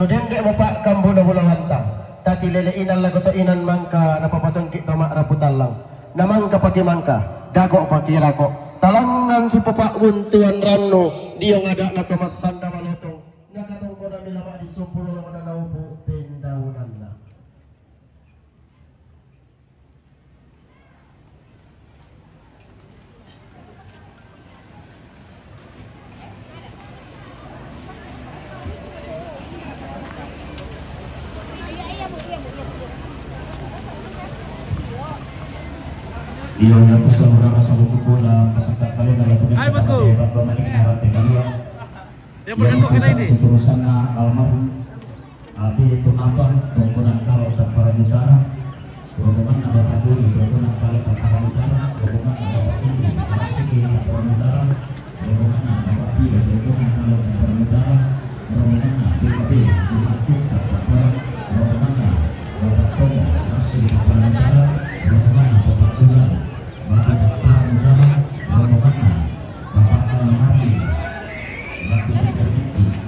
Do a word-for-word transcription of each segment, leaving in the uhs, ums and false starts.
Dende' mo pa'kambula-bulawanta, tatilele' inan lago to inan mangka napapatengki' to ma'rapu tallang, na mangka pake mangka, dago' pake dago'. Talangngan sipapa'buntuan rannu, diyong ada'na to massanda malotong, na katongkonammi la ma'disumpu lolongna naupu' pendaunanna. Iyo, yang pasal urang asal buku pun, ah, peserta kalian adalah pemerintah. Hai, Bosku. Hebat banget ini, harap tidak luar. Dia yang bergantung kita ini. Seterusnya almarhum Abi Tunapa, Tongkonan Kalo Tamparan Utara, rombongan Bapak Doni, Tongkonan Kalo Tamparan Utara, rombongan Bapak Tinggi, Masih Tamparan Utara, rombongan Bapak Pio, Tongkonan Kalo Tamparan Utara, rombongan B K B, Jumat Kota Tamparan, rombongan Bapak Tomo, Masih Tamparan Utara, rombongan Bapak Tuhan, Bapak Tamparan Utara, rombongan Bapak Almarhum, Bapak Tinggi,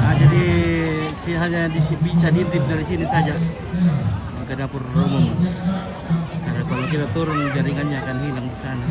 Ah, jadi si hanya di si bisa diintip dari sini saja. Maka dapur umum. Karena kalau kita turun, jaringannya akan hilang di sana.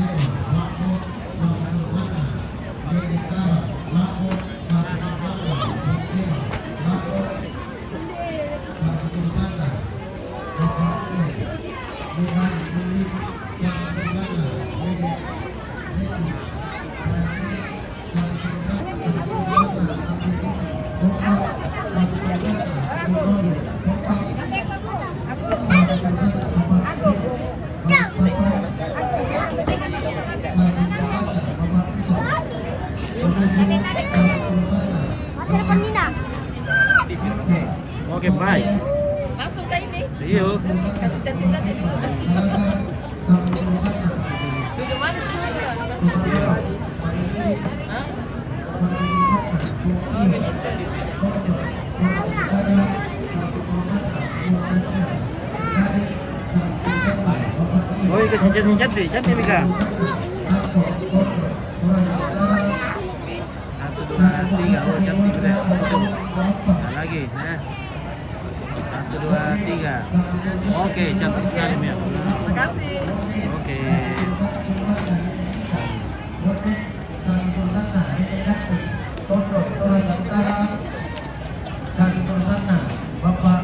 Oke, bye. Langsung ke ini. Iyo. Kasih cantik-cantik dulu. Duduk manis dulu. Hah? Oi, kasih cantik-cantik, cantik, Mika. Satu, dua, tiga. Oh, cantik juga. Nah, lagi, eh. Satu, dua, tiga. Oke, cantik sekali, Mia. Makasih. Oke. Sasi Toraja Utara, sasi torasanna Bapak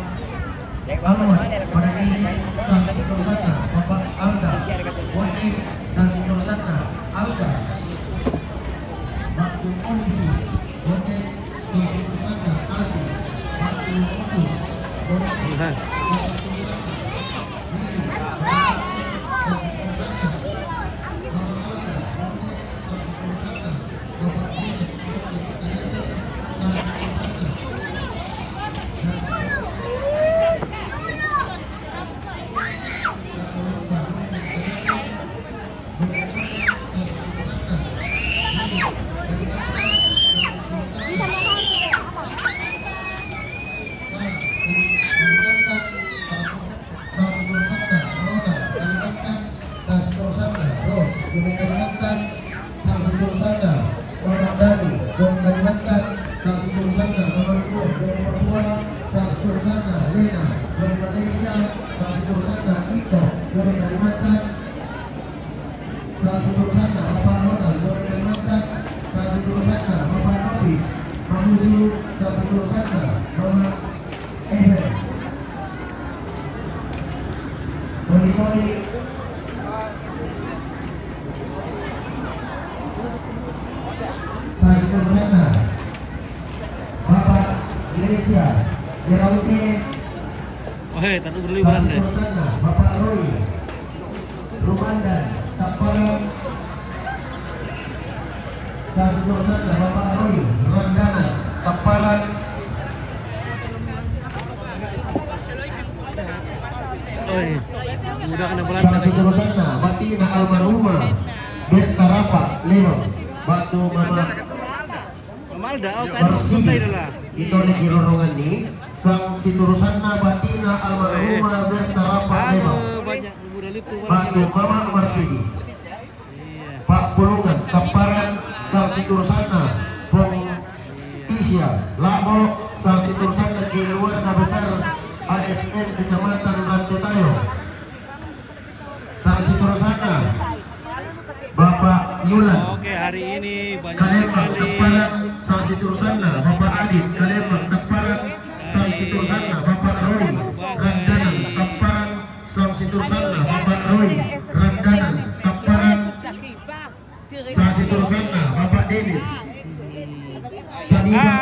Alwan, pada ini sasi torasanna Bapak Alda, Bonding, sasi torasanna Alda, Batu Olipi, Bonding, sasi torasanna Aldi, Batu Kudus, Bonding, sasi torasanna Willy, Bonding, sasi torasanna Mama Alda, Bonding, sasi torasanna Sasi torasanna Ronald Kalimantan, sasi torasanna Ros Gunung Kalimantan, sasi torasanna Mama Dani Gunung Kalimantan, sasi torasanna Mama Ruo Gunung Papua, sasi torasanna Lena Gunung Malaysia, sasi torasanna Iko Gunung Kalimantan, sasi torasanna Bapak Ronald Gunung Kalimantan, sasi torasanna Bapak Nopis Mamuju, sasi torasanna Mama Eben. Boli-boli. Sasi torasanna Bapak Malaysia Merauke. Oh, hei, tadi dulu, Bang, deh. Sasi torasanna Bapak Roy Rumandan Tamparan. Sasi torasanna Bapak Roy Randana Tamparan. Muda ka na Belanda. Sa siturusanna, ba'tina almarhumah Berta Rapa Lewang, ba'tu Mama Marsidi. Ito ni kirorongan ni, sa siturusanna, ba'tina almarhumah Berta Rapa Lewang, ba'tu Mama Marsidi. Pa'pulungan, Tapparan, sa siturusanna Pong Isya Labo, sa siturusanna keluarga besar A S N Kecamatan Rantetayo. Sa siturusanna Bapak Yulan. Oke, hari ini banyak Kalembang, sekali. Tapparan, sa siturusanna Bapak Adit. Kalembang, Tapparan, sa siturusanna Bapak Roy Randanan. Tapparan, sa siturusanna Bapak Roy Randanan. Tapparan, sa siturusanna Bapak Denis. Taniba,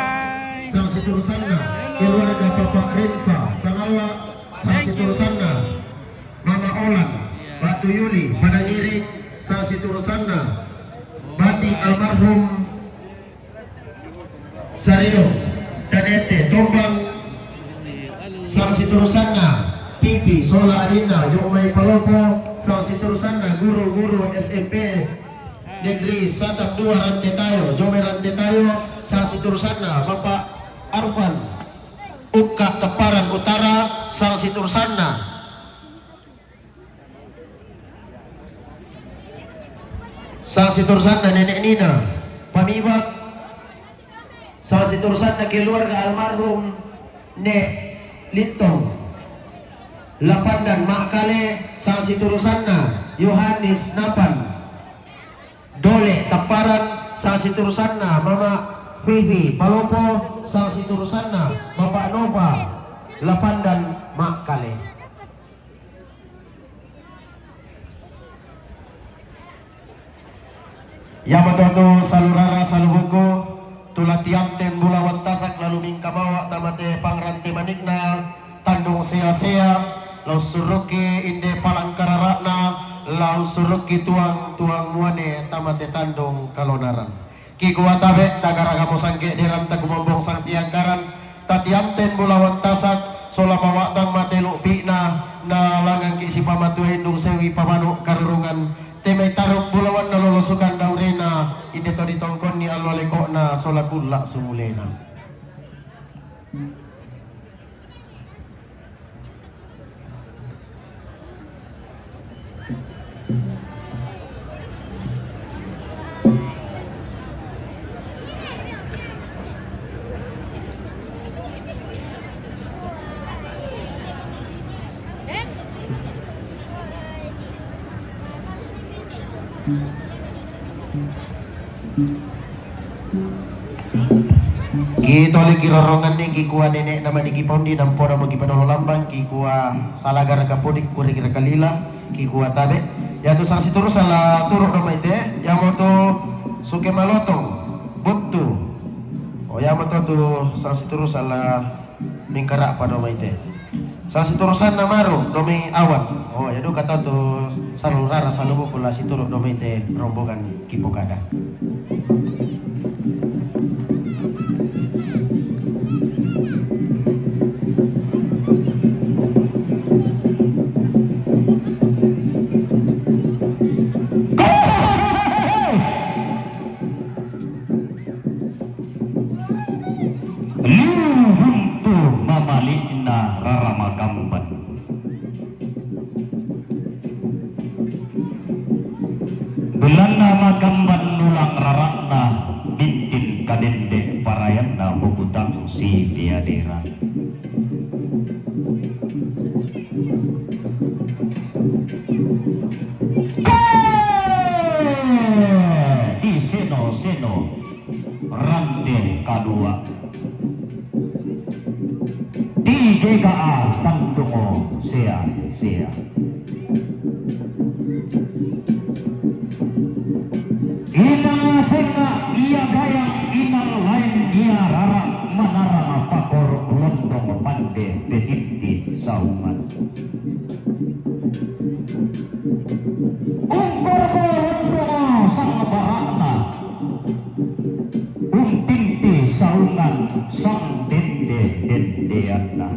sa siturusanna keluarga Bapak Rensa Sangawa, sa siturusanna Mama Olan, ba'tu Yuli Padangiri, sa siturusanna ba'tu almarhum Sario Danete Tombang, sa siturusanna Pipi sola adinna Jomai Palopo, sa siturusanna guru-guru S M P Negeri Satap Dua Rantetayo, Jomai Rantetayo, sa siturusanna Bapak Arfan Ukka Tapparan Utara, sa siturusanna Sa siturusanna Nenek Nina Pamibak, sa siturusanna keluarga almarhum Nek Lintong Lapandan Makkale, sa siturusanna Yohanes Napan Dole Tapparan, sa siturusanna Mama Vivi Palopo, sa siturusanna Bapak Nova Lapandan Makkale. Iamato tu salurara saluhuku, tu la tiamten bulawan tasak lalu mingka mawa tamate pangrante manikna, tandung sea-sea, la ussurukki inde palangkarara'na, la ussurukki tuang-tuang muane tamate tandung kalonaran. Kikua tabe, tagaragamo sangke derang takumombong sangtiangkaran, tatiamten bulawan tasak, sola mawa'tang mate lu'pi'na, na langangki sipamatua indung sewi pamanu karurungan, temai taruk bulawan nalolosukan daurena, inde to ditongkonni allo leko'na sola kulla sumulena. Ki toli kiroronganni, kikua nene'na maniki pondi, nampona muki padolo lambang, kikua salagar kapudi, kuri kira kalila, kikua tabe. Yatu sangsi turu sala turu domaite, yamotu suke malotong, buttu. Oh, yamotu tu sangsi turu sala mingkara'pa domaite. Sasiturusanna maru domai awan. Oh, iya duka tau tu salurara saluhuku la situru domaite rombongan kipokada. Liu buntu mamali'na rara makamban. Belanna makamban nulang rara'na, bintin kadende parayanna puputang si Deadera. Di seno-seno rante kadua. Di gega tandungo sea-sea. Inang senga ia gayang inang lain ia rara manara mapakor londong pande petinti saungan. Ungkor ko londongo sang bara'na, untinti saungan sang dende-dendeanna.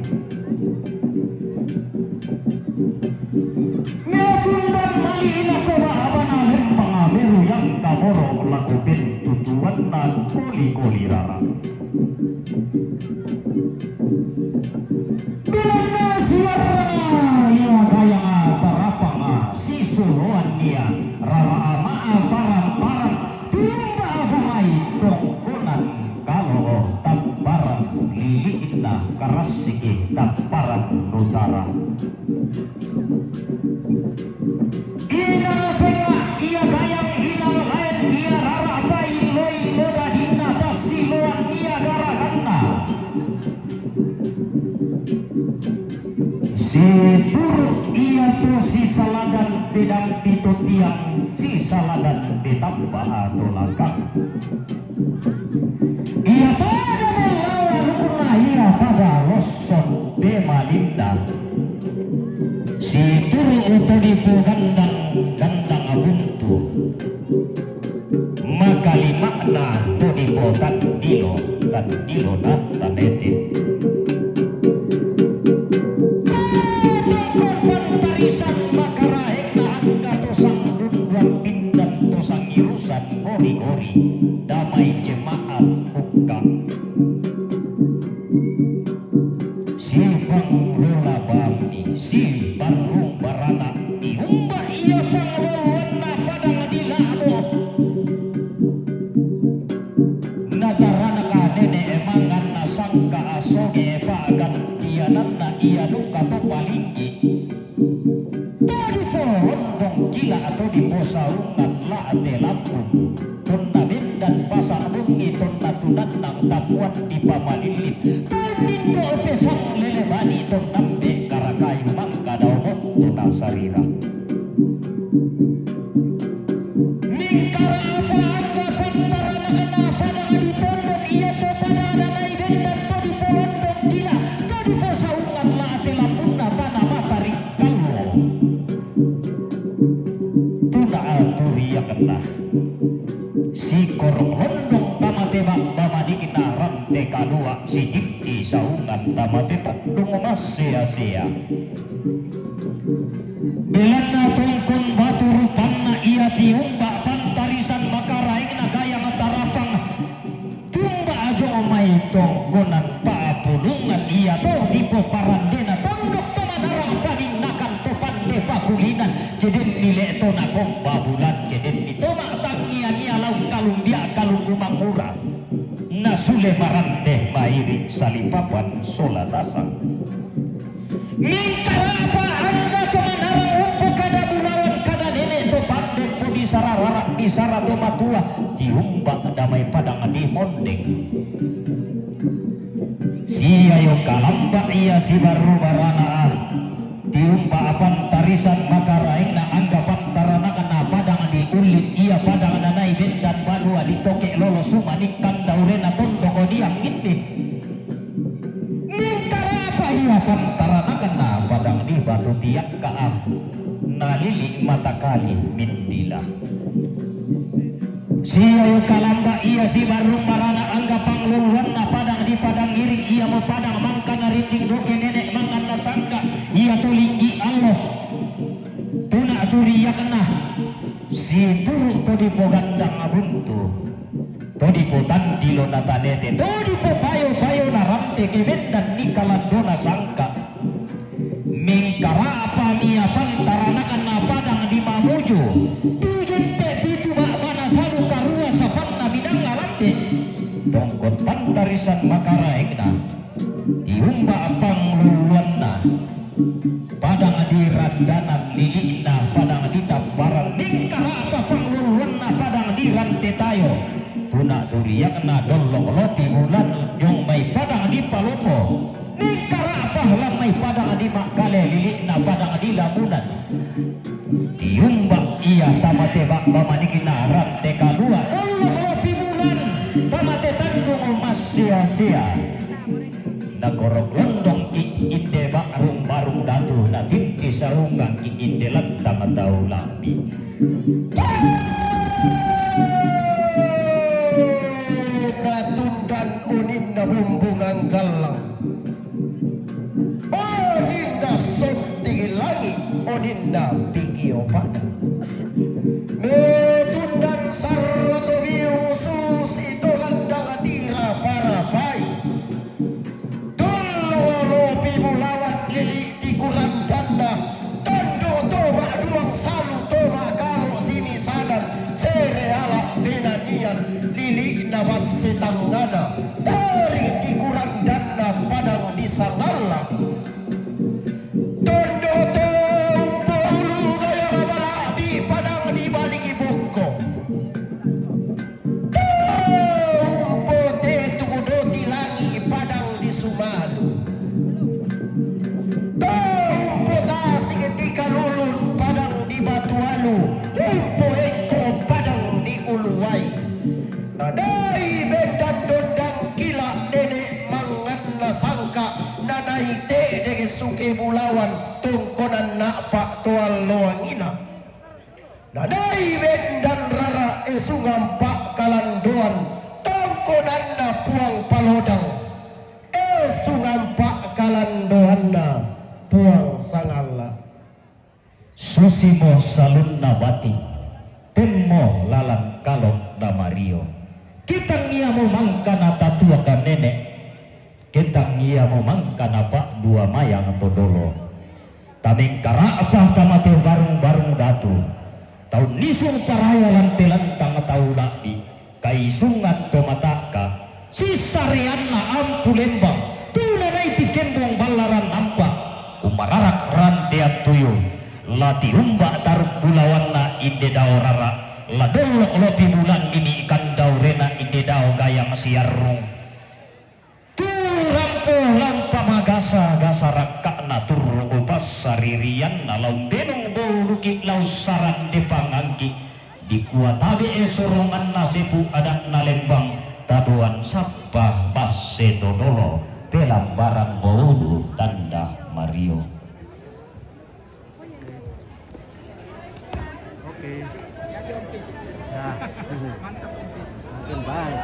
Ikulira. Bilang na siya, iya kaya nga tarapang, ah, si suluan niya, raraama, ah, parang-parang, timba ako ngay tungkunan, kaloo, tamparan, liliit na, karasiki, tamparan, nutara. Inang senga iya gayang inang laen iya rara pa iloy loda dinna pasiloan iya garaganna. Situru iya to si saladan tidang pito tiang si saladan ditamba ato lakang. Iya pada balawa rukun na iya pada loson pemaninda. Situru to di po gandang, gandang abuntu. Makalima'na to di po tandilo, tandilo na tanete. Tungkol pantarisan makaraeng na angga to sang dunduan pindan to sangirusan gori-gori. Damai jemaat ukang. Si panglula bami, si barung baranak, ihumba iya pangluluanna padang di labo. Nataranaka nene emangan nasangka asoge pagantiananna iya duka to palinggi. To di po londong kila, to di po saungan late lambung. Tonna bendan pasa' bongi, tonna tunannang tapuan di pamalillin. To nindo' pesang lele bani, tonna mbe karakayu mangka dao motto nasarira. Mingkara'apa angga pantaranakanna padang di tondok iya to pada danai bendan to di po londong kila, to di po saungan late lambunna tana matarik kallo. Tuna aturiakenna. Sikorong londong tamate ba'ba manikna rante kalua, sijikki saungan tamate tandung massea-sea. Belanna tongkon batu rupanna iya tiumba pantarisan makaraengna gayang tarapang. Tumba ajo mai tongkonan pa'apulungan iya to dipoparandena tondok to manarang paninnakan to pande pakulinan, ke den nile to nakomba bulan, ke den ni to ma'tangiang ia laung kalumbiak kalunggu mangura. Nasule marante mairi salipapan sola nasang. Mingkara'pa angga to manarang umpokada bulawan kada nene to pande umpodisara rara' disara to matua, tiumba damai padang di mondeng. Siayo kalamba ia sibarru barana, tiumba pantarisan makaraengna angga pantaranakanna padang di ullit ia padang nanai bendan banua di toke lolo sumanikkan daurena tondoko diang inni. Mingkara'pa ia pantaranakanna padang di batu tiakka, nalili matakali mindila. Siayo kalamba ia sibarrung barana angga pangluluanna padang di padang ngiring ia mo padang mangkana rinding doke nene manganna sangka ia to linggi allo. Tuna turiakna. Situru to dipogandang abuntu, to dipotandilo na tanete, to dipopayo-payo na rante ke bendan ni kalandona sangka. Mingkara'pa mia pantaranakanna padang di mamuju, digente pitu ba'bana salu karua sapanna bidang na rante. Tongkon pantarisan makaraengna. Tiumba pangluluanna padang di randanan lili'na padang di tambaran, mingkara'pa pangluluanna padang di rante tayo. Tuna turiakna dollong lopi bulan jong mai padang di palopo, mingkara'pa lan mai padang di makkale lili'na padang di lamunan. Tiumba ia tamate ba'ba manikna rante kalua, dollong lopi bulan tamate tandung massea-sea. Nakorok londongki inde ba'rung-ba'rung datu, natinti saungangki inde lantang tau lami. Natundan uninna bumbungan gallang. Oninna sonting langi', oninna pingio pada. Metundan sarra to biung susi to gandang Bulawan lili' ti kurandanna, tondo' to ma'duang salu to ma'galo' simisanan, sere ala' benanian, lili'na basse tangngana, tari' ti kurandanna padang di sangalla'. Tondo' to umpo ulu gaya rabala'bi padang di balingi bokko. Tau umpo te tugudo ti langi' padang di sumalu. Tau umpo tasik ti kalulun padang di batu alu. Umpo ekko padang di uluwai. Nadai bendan dondang kila' nene' manganna sangka', nadai te'de suke bulawan tongkonan na'pa' to alloangina. Nadai bendan rara' e sungampa' kalandoan tongkonanna Puang Palodang, e sungampa' kalandoanna Puang Sangalla'. Susimo salunna bati', temmo lalan kalo' damario. Kitang iamo mangka natatuaka nene', kitang iamo mangka napa'dua mayang to dolo. Tamengkara'pa tamateo barung-barung datu, tau nisung paraya lan te lantang tau la'bi', kaisungan to mata'ka, sisareanna ampu lembang, tu nanai ti kembong ballaran nampa', kumararak rantean tuyu, la tiumba taruk bulawanna inde dao rara', la dollo' lopi bulan nini' kandaurena inde dao gayang siarrung. Tu rampo lampa magasa-gasa rakka'na turruku passaririanna la umbenung bouluki' la ussarande pangangki', dikua tabe'e soronganna sepu' ada'na lembang, tadoan sappa basse to dolo, pelambarang boulu tanda mario. Oke. Nah. Makin baik.